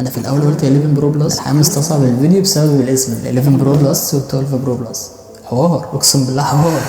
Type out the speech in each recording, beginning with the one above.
انا في الاول قلت 11 Pro Plus، الحقيقة مستصعب الفيديو بسبب الاسم 11 Pro Plus و 12 Pro Plus. حوار، اقسم بالله حوار.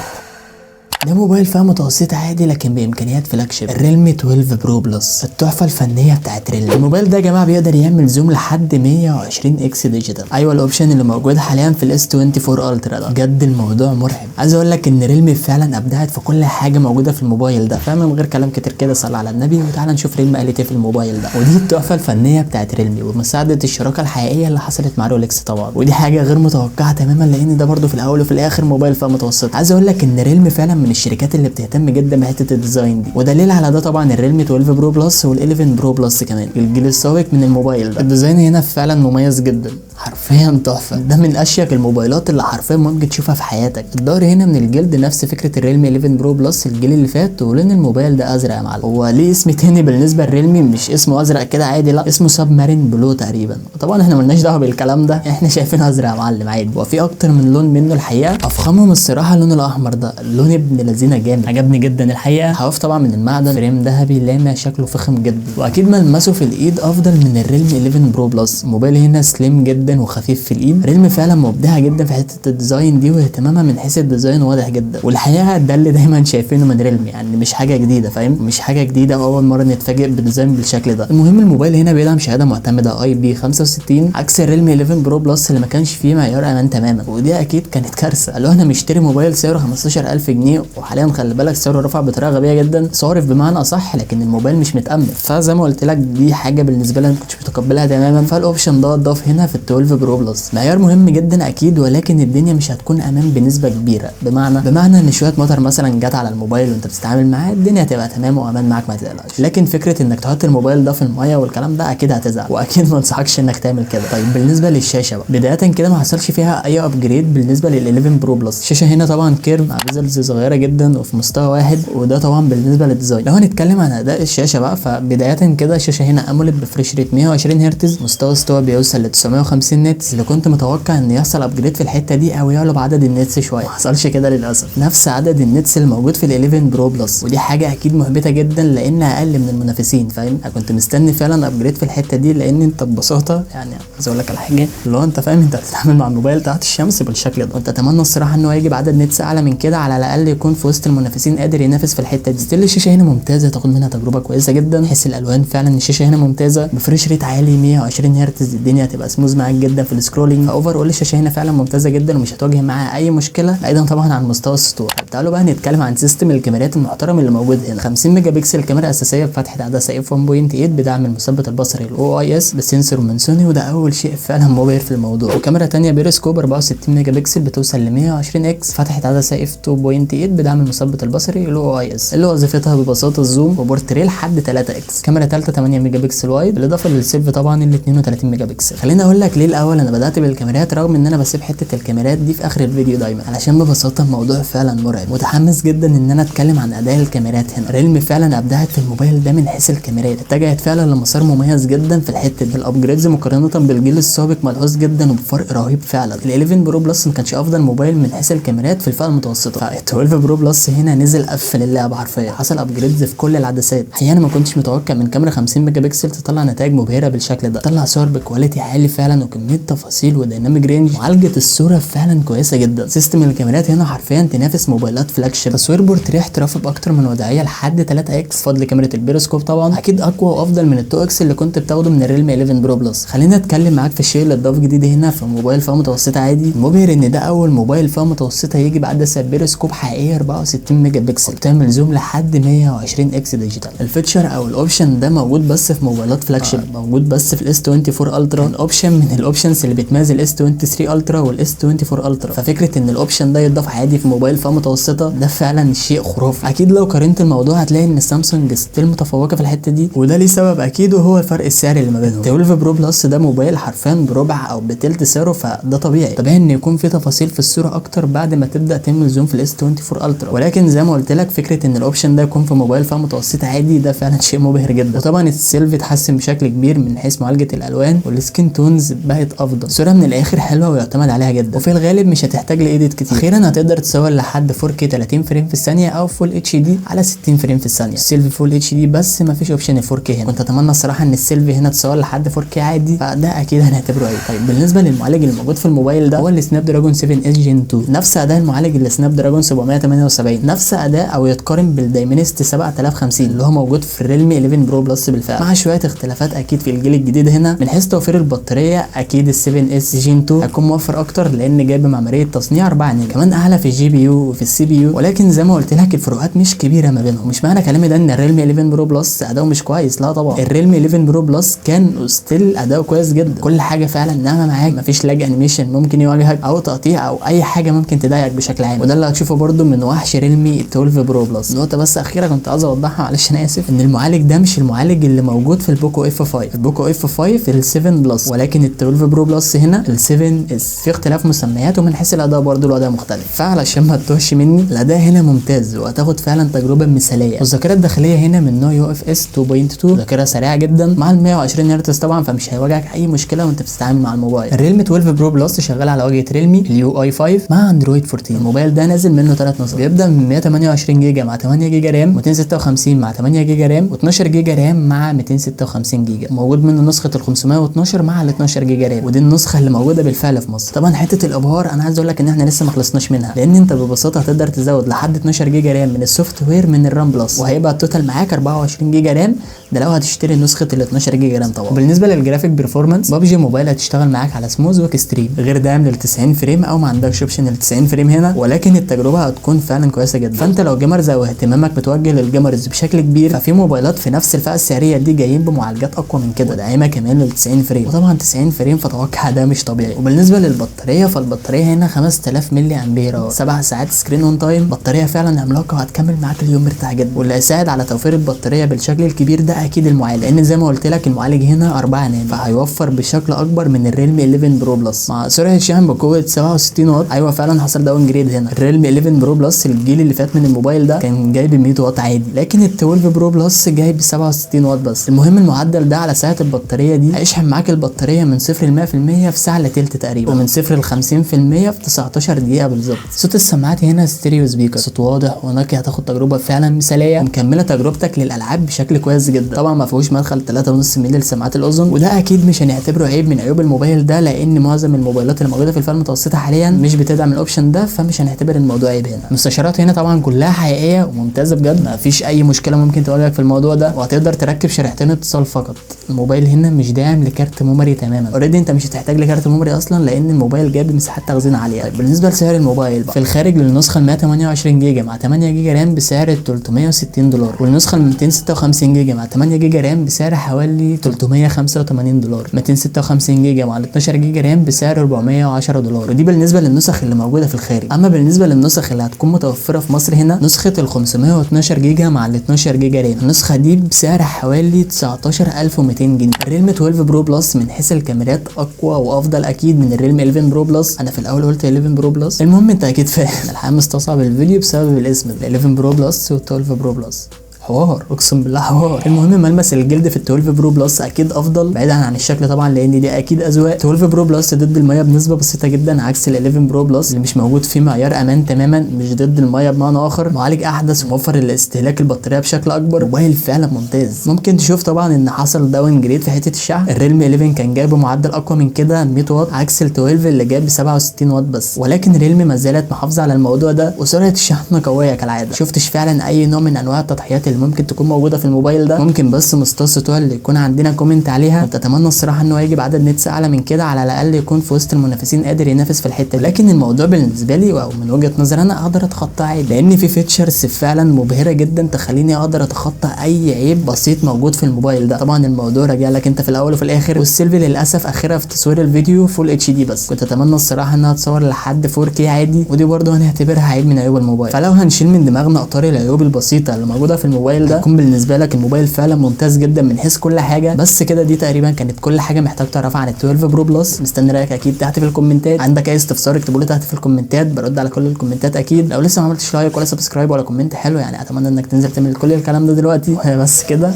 ده موبايل فئة متوسطة عادي لكن بامكانيات flagship، ال Realme 12 Pro Plus، التحفة الفنية بتاعت Realme. الموبايل ده يا جماعة بيقدر يعمل zoom لحد 120 x digital، ايوه ال option اللي موجود حاليا في ال S 24 Ultra ده. بجد الموضوع مرعب. عايز اقول لك ان Realme فعلا ابدعت في كل حاجة موجودة في الموبايل ده، فاهم؟ من غير كلام كتير كده صلى على النبي وتعالى نشوف Realme قالت ايه في الموبايل ده. ودي التحفة الفنية بتاعت Realme ومساعدة الشراكة الحقيقية اللي حصلت مع Rolex طبعا، ودي حاجة غير متوقعة تماما لان ده برده في الاول وفي الاخر موبايل فئة متوسطة. عايز اقول لك ان Realme فعلا من الشركات اللي بتهتم جدا بحته ال design دي، ودليل على ده طبعا ال Realme 12 Pro Plus وال11 Pro Plus كمان، الجيل السابق من الموبايل ده. ال design هنا فعلا مميز جدا، حرفيا تحفة. ده من اشيك الموبايلات اللي حرفيا ممكن تشوفها في حياتك. الظهر هنا من الجلد نفس فكرة ال Realme 11 Pro Plus الجيل اللي فات، ولون الموبايل ده ازرق يا معلم. هو ليه اسم تاني بالنسبة لل Realme؟ مش اسمه ازرق كده عادي، لا اسمه submarine blue تقريبا. طبعا احنا ملناش دعوه بالكلام ده، احنا شايفينه ازرق يا معلم عادي. وفي اكتر من لون منه الحقيقة، افخمهم الصراحة اللون الاحمر ده، اللون ابن لذينه جامد، عجبني جدا الحقيقة. حواف طبعا من المعدن، frame ذهبي لامع، شكله فخم جدا، واكيد ملمسه في الايد افضل من ال Realme 11 Pro Plus. الموبايل هنا slim جدا وخفيف في الايد. Realme فعلا مبدعة جدا في حتة ال design دي، واهتمامها من حيث ال design واضح جدا، والحقيقة ده اللي دايما شايفينه من Realme، يعني مش حاجة جديدة، فاهم؟ مش حاجة جديدة واول مرة نتفاجئ ب design بالشكل ده. المهم الموبايل هنا بيدعم شهادة معتمدة IP 65، عكس ال Realme 11 Pro Plus اللي ما كانش فيه معيار امان تماما، ودي اكيد كانت كارثة. قالوا احنا مشتري موبايل سعره 15000 جنيه، وحاليا خلي بالك سعره رفع بطريقة غبية جدا، صارف بمعنى اصح، لكن الموبايل مش متامن. فزي ما قلت لك دي حاجة بالنسبة لي انا ما كنتش متقبلها تماما، فال option ده اتضاف هنا في ال 12 Pro Plus. معيار مهم جدا اكيد، ولكن الدنيا مش هتكون امان بنسبة كبيره، بمعنى ان شوية مطر مثلا جت على الموبايل وانت بتتعامل معاه الدنيا هتبقى تمام وامان معاك، ما تقلقش. لكن فكرة انك تحط الموبايل ده في المية والكلام ده اكيد هتزعل، واكيد ما انصحكش انك تعمل كده. طيب بالنسبة للشاشه بقى، بداية كده ما حصلش فيها اي upgrade بالنسبة لل 11 Pro Plus. الشاشة هنا طبعا curve مع bezels صغيرة جدا وفي مستوى واحد، وده طبعا بالنسبة لل design. لو هنتكلم عن اداء الشاشة بقى، فبداية كده الشاشة هنا AMOLED ب refresh rate 120 هرتز، مستوى استواء بيوصل ل 950 nits، اللي كنت متوقع ان يحصل upgrade في الحتة دي او يعلو بعدد ال nits شوية، ما حصلش كده للاسف. نفس عدد ال nits الموجود في ال 11 Pro Plus، ودي حاجة اكيد محبطة جدا لان اقل من المنافسين، فاهم؟ انا كنت مستني فعلا upgrade في الحتة دي، لان انت ببساطة يعني عايز اقول لك على حاجة، اللي هو انت فاهم انت هتتعامل مع الموبايل تحت الشمس بالشكل ده. كنت اتمنى الصراحة ان هو يجي بعدد nits اعلى من كده، على الاقل يكون في وسط المنافسين قادر ينافس في الحتة دي. still الشاشة هنا ممتازة، تاخد منها تجربه كويسة جدا، حس الالوان فعلا الشاشة هنا ممتازة، ب refresh rate عالي 120 هرتز، الدنيا هتبقى سموز معاك جدا في ال scrolling. ف overall الشاشة هنا فعلا ممتازة جدا ومش هتواجه معاها اي مشكلة، بعيدا طبعا عن مستوى السطوع. تعالوا بقى نتكلم عن system الكاميرات المحترم اللي موجود هنا. 50 ميجا بكسل كاميرا اساسية بفتحه عدسة f 1.8 بدعم المثبت البصري ال OIS ب sensor من سوني، وده اول شيء فعلا مبهر في الموضوع. وكاميرا ثانية بيريسكوب 64 ميجا بكسل بتوصل ل 120 x، فتحه عدسة f 2.8 بدعم المثبت البصري ال OIS اللي وظيفتها ببساطة ال zoom وبورتريه لحد 3 x. كاميرا ثالثة 8 ميجا بكسل wide، بالاضافة للسيلفي طبعا ال 32 ميجا بكسل. خليني اقول لك ليه الاول انا بدات بالكاميرات، رغم ان انا بسيب حتة الكاميرات دي في اخر الفيديو دايما، علشان ببساطة الموضوع فعلا مرعب. متحمس جدا ان انا اتكلم عن اداء الكاميرات هنا. Realme فعلا ابدعت في الموبايل ده من حيث الكاميرات، اتجهت فعلا لمسار مميز جدا في الحتة دي. ال upgrades مقارنة بالجيل السابق ملحوظ جدا وبفرق رهيب فعلا. ال 11 Pro Plus ما كانش افضل موبايل من حيث الكاميرات في الفئة المتوسطة، فال 12 Pro Plus هنا نزل قفل اللعبة حرفيا، حصل upgrades في كل العدسات. الحقيقة انا ما كنتش متوقع من كاميرا 50 ميجا بكسل تطلع نتائج مبهرة بالشكل ده، تطلع صور ب quality عالي فعلا وكمية تفاصيل و dynamic range، معالجة الصورة فعلا كويسة جدا. system الكاميرات هنا حرفيا تنافس موبايلات flagship. تصوير بورتريه احترافي باكتر من وضعية لحد 3 x، بفضل كاميرا البيروسكوب طبعا، اكيد اقوى وافضل من ال 2 x اللي كنت بتاخده من ال Realme 11 Pro Plus. خلينا اتكلم معاك في الشيء اللي اتضاف جديد هنا في موبايل فئة متوسطه عادي. المبهر ان ده اول موبايل فئة متوسطه يجي بعدسه بيروسكوب حقيقية 64 ميجا بكسل، بتعمل zoom لحد 120 x digital. ال feature او ال option ده موجود بس في موبايلات flagship، موجود بس في ال S 24 Ultra، option من ال options اللي بتميز ال S 23 Ultra وال S 24 Ultra. ففكره ان ال option ده يتضاف عادي في موبايل فئة متوسطه ده فعلا شيء خرافي. اكيد لو قارنت الموضوع هتلاقي ان سامسونج still متفوقه في الحتة دي، وده ليه سبب اكيد وهو الفرق السعري اللي ما بينهم. 12 Pro Plus ده موبايل حرفيا بربع او بتلت سعره، فده طبيعي طبيعي ان يكون في تفاصيل في الصورة اكتر بعد ما تبدا تعمل zoom في ال S 24 Ultra. ولكن زي ما قلت لك فكرة ان ال option ده يكون في موبايل فئة متوسطه عادي ده فعلا شيء مبهر جدا. وطبعا السيلفي اتحسن بشكل كبير من حيث معالجة الالوان، وال skin tones بقت افضل. صوره من الاخر حلوة ويعتمد عليها جدا، وفي الغالب مش هتحتاج ل edit كتير. اخيرا هتقدر تصور لحد 4K 30 frame في الثانية او full HD على 60 frame في الثانية. ال selfie full HD بس مفيش option 4K هنا. كنت اتمنى الصراحة ان السيلفي هنا تصور لحد 4K عادي، فده اكيد هنعتبره عيب. طيب بالنسبة للمعالج الموجود في الموبايل ده هو ال Snapdragon 7 S Gen 2، نفس اداء المعالج ال Snapdragon 778، نفس اداء او يتقارن بال Dimensity 7050 اللي هو موجود في ال Realme 11 Pro Plus بالفعل، مع شوية اختلافات اكيد في الجيل الجديد هنا. من حيث توفير البطارية اكيد ال 7 S Gen 2 هيكون موفر اكتر لان جايب معمارية تصنيع 4 نانو، كمان اعلى في ال GPU وفي ال CPU، ولكن زي ما قلت لك الفروقات مش كبيرة ما بينهم. مش معنى كلامي ده ان ال Realme 11 Pro Plus اداؤه مش كويس، لا طبعا ال Realme 11 Pro Plus كان still اداؤه كويس جدا، كل حاجة فعلا ناعمة معاك، مفيش lag animation ممكن يواجهك او تقطيع او اي حاجة ممكن تضايقك بشكل عام، وده اللي هتشوفه برده من وحش Realme 12 Pro Plus. نقطة بس اخيرة كنت عايز اوضحها، معلش انا اسف، ان المعالج ده مش المعالج اللي موجود في ال Poco F5، ال Poco F5 ال 7 Plus، ولكن ال 12 Pro Plus هنا ال 7 S، في اختلاف مسميات، ومن حيث الاداء برده الاداء مختلف. فعلشان ما تتوهش مني، الاداء هنا ممتاز وهتاخد فعلا تجربه مثاليه. والذاكرة الداخلية هنا من نوع UFS 2.2، ذاكره سريعة جدا مع ال 120 هرتز طبعا، فمش هيواجهك اي مشكلة وانت بتتعامل مع الموبايل. ال Realme 12 Pro Plus شغال على واجهه Realme ال UI 5 مع Android 14. الموبايل ده نازل منه 3 نسخ، بيبدا من 128 جيجا مع 8 جيجا RAM، 256 مع 8 جيجا RAM، و12 جيجا RAM مع 256 جيجا. موجود منه نسخه ال 512 مع ال 12 جيجا RAM، ودي النسخة اللي موجودة بالفعل في مصر. طبعا حتة الابهار انا عايز اقول لك ان احنا لسه ما خلصناش منها، لان انت ببساطة هتقدر تزود لحد 12 جيجا RAM من ال software من ال RAM Plus، وهيبقى ال total معاك 24 جيجا RAM، ده لو هتشتري نسخه ال 12 جيجا RAM طبعا. بالنسبة لل graphic performance، PUBG Mobile هتشتغل معاك على smooth و extreme، غير داعم لل 90 frame او ما عندكش option ال 90 frame هنا، ولكن التجربة هتكون فعلا كويسة جدا. فانت لو gamers او اهتمامك متوجه لل gamers بشكل كبير، ففي موبايلات في نفس الفئة السعرية دي جايين بمعالجات اقوى من كده وداعمه كمان لل 90 frame، وطبعا 90 frame فتوقع ده مش طبيعي. وبالنسبة للبطاريه، فالبطاريه هنا 5000 ملي امبير، 7 ساعات screen on time، بطارية فعلا عملاقة وهتكمل معاك اليوم مرتاح جدا. واللي هيساعد على توفير البطارية بالشكل الكبير ده اكيد المعالج، لان زي ما قلت لك المعالج هنا 4 نانو، فهيوفر بشكل اكبر من ال Realme 11 Pro Plus مع سرعة شحن بقوة 67 واط. ايوه فعلا حصل downgrade هنا. ال Realme 11 Pro Plus الجيل اللي فات من الموبايل ده كان جايب 100 واط عادي، لكن ال 12 Pro Plus جايب 67 واط بس. المهم المعدل ده على سعة البطارية دي هيشحن معاك البطارية من 0 ل 100% في ساعة الا تلت تقريبا، ومن 0 ل 50% في 19 دقيقة بالظبط. صوت السماعات هنا stereo speaker، صوت واضح ونقي، هتاخد تجربه فعلا مثاليه ومكمله تجربتك للالعاب بشكل كويس جدا. طبعا ما فيهوش مدخل 3.5 مللي لسماعات الاذن، وده اكيد مش هنعتبره عيب من عيوب الموبايل ده، لان معظم الموبايلات اللي موجودة في الفئة المتوسطة حاليا مش بتدعم ال option ده، فمش هنعتبر الموضوع عيب هنا. المستشعرات هنا طبعا كلها حقيقية وممتازة بجد، ما فيش اي مشكلة ممكن تواجهك في الموضوع ده، وهتقدر تركب شريحتين اتصال فقط. الموبايل هنا مش داعم لكارت memory تماما، already انت مش هتحتاج لكارت memory اصلا لان الموبايل جايب مساحات تخزين عالية. طيب بالنسبة لسعر الموبايل في الخارج، للنسخه ال 128 جيجا مع 8 جيجا RAM بسعر $360، والنسخة ال 256 جيجا مع 8 جيجا RAM بسعر حوالي $385، 256 جيجا مع 12 جيجا RAM بسعر $410. ودي بالنسبة للنسخ اللي موجودة في الخارج. اما بالنسبة للنسخ اللي هتكون متوفرة في مصر، هنا نسخه ال 512 جيجا مع ال 12 جيجا RAM، النسخة دي بسعر حوالي 19200 جنيه. ال Realme 12 Pro Plus من حيث الكاميرات اقوى وافضل اكيد من ال Realme 11 Pro Plus. انا في الاول قلت 11 Pro Plus، المهم انت اكيد فاهم. الحقيقة مستصعب الفيديو بسبب الاسم ده، 11 Pro Plus و 12 Pro Plus، حوار اقسم بالله حوار. المهم ملمس الجلد في ال 12 Pro Plus اكيد افضل، بعيدا عن الشكل طبعا لان دي اكيد اذواق. 12 Pro Plus ضد المية بنسبة بسيطة جدا، عكس ال 11 Pro Plus اللي مش موجود فيه معيار امان تماما، مش ضد المية بمعنى اخر. معالج احدث وموفر لاستهلاك البطارية بشكل اكبر، موبايل فعلا ممتاز. ممكن تشوف طبعا ان حصل downgrade في حتة الشحن، ال Realme 11 كان جايب معدل اقوى من كده 100 واط، عكس ال 12 اللي جايب 67 واط بس، ولكن Realme ما زالت محافظة على الموضوع ده، وسرعة الشحن قوية كالعادة. شفتش فعلا اي نوع من انواع التضحيات اللي ممكن تكون موجودة في الموبايل ده، ممكن بس مصطص اللي يكون عندنا comment عليها. كنت اتمنى الصراحة انه يجيب عدد nits اعلى من كده، على الاقل يكون في وسط المنافسين قادر ينافس في الحتة دي. لكن الموضوع بالنسبة لي او من وجهه نظري انا اقدر اتخطى عيب، لان في features فعلا مبهرة جدا تخليني اقدر اتخطى اي عيب بسيط موجود في الموبايل ده. طبعا الموضوع راجع لك انت في الاول وفي الاخر. والسيلفي للاسف اخرها في تصوير الفيديو full HD بس، كنت اتمنى الصراحة انها تصور لحد 4K عادي، ودي برضه هنعتبرها عيب من عيوب الموبايل. فلو هنشيل من دماغنا اطار العيوب البسيطة اللي موجودة في الموبايل ده، هيكون بالنسبة لك الموبايل فعلا ممتاز جدا من حيث كل حاجة. بس كده دي تقريبا كانت كل حاجة محتاج تعرفها عن ال 12 Pro Plus. مستني رايك اكيد تحت في الكومنتات، عندك اي استفسار اكتبوا لي تحت في الكومنتات، برد على كل الكومنتات اكيد. لو لسه ما عملتش like ولا subscribe ولا comment حلو، يعني اتمنى انك تنزل تعمل كل الكلام ده دلوقتي. بس كده،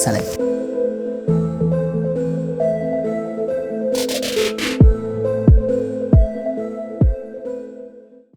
سلام.